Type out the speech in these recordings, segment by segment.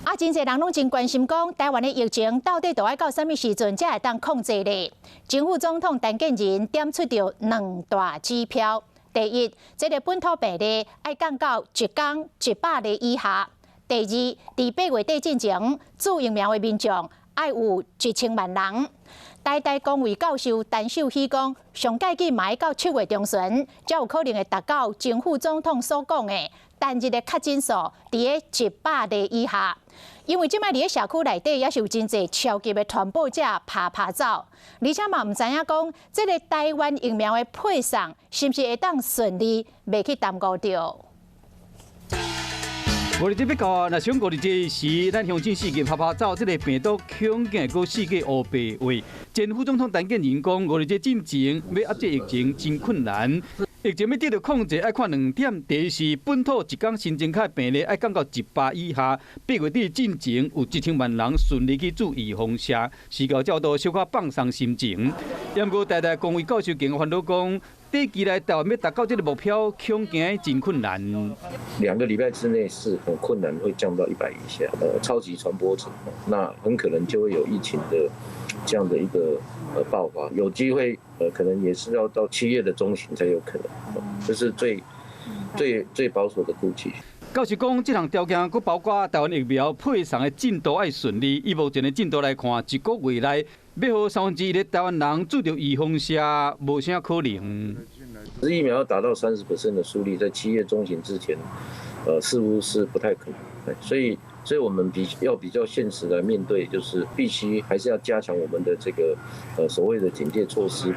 啊，真濟人攏真關心講，台灣的疫情到底著愛到啥物時陣才會當控制咧？前副總統陳建仁點出著兩大指標。第一，這个本土病例愛降到一工100例以下；第二，佇8月底進前，注疫苗的民眾愛有1000萬人。台大公衛教授陳秀喜講，上蓋緊嘛愛到7月中旬，才有可能會達到前副總統所講的單日的確診數佇咧100例以下。因為這擺佇咧社區內底也是有真濟超級的傳播者趴趴走，而且嘛毋知影講，這个台灣疫苗的配送是毋是會當順利，袂去耽誤著。五日節欲到啊，若想五日節時，咱鄉親四界趴趴走，這个病毒恐驚會閣四界烏白畫。前副總統陳建仁講，五日節進前欲遏制疫情真困難。疫情欲得著控制，愛看兩點：第一是本土一工新增確病例愛降到100以下，8月底進前有1000萬人順利去注預防射，時到照度小可放鬆心情。毋過台大公衛教授更煩惱講，短期內台灣欲達到這个目標，恐驚真困難。 2個禮拜之內是很困難，會降到100以下。超級傳播者，那很可能就會有疫情的這樣的一個爆發，有機會可能也是要到7月的中旬才有可能，這是最最最保守的估計。教授講，這項條件閣包括台灣疫苗配送的進度愛順利。以目前的進度來看，一個月內欲予1/3的台灣人注著預防射，無啥可能。疫苗要達到30% 的速率，在7月中旬之前，似乎是不太可能。所以我們要比較現實來面對，就是必須還是要加強我們的這個所謂的警戒措施。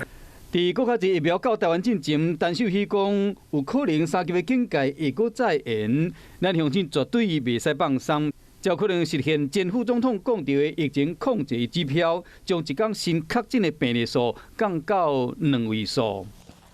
佇閣較濟疫苗到台灣進前，陳秀喜講有可能三級的警戒會閣再延，咱鄉親絕對袂使放鬆，才有可能實現前副總統講著的疫情控制指標，將一工新確診的病例數降到兩位數。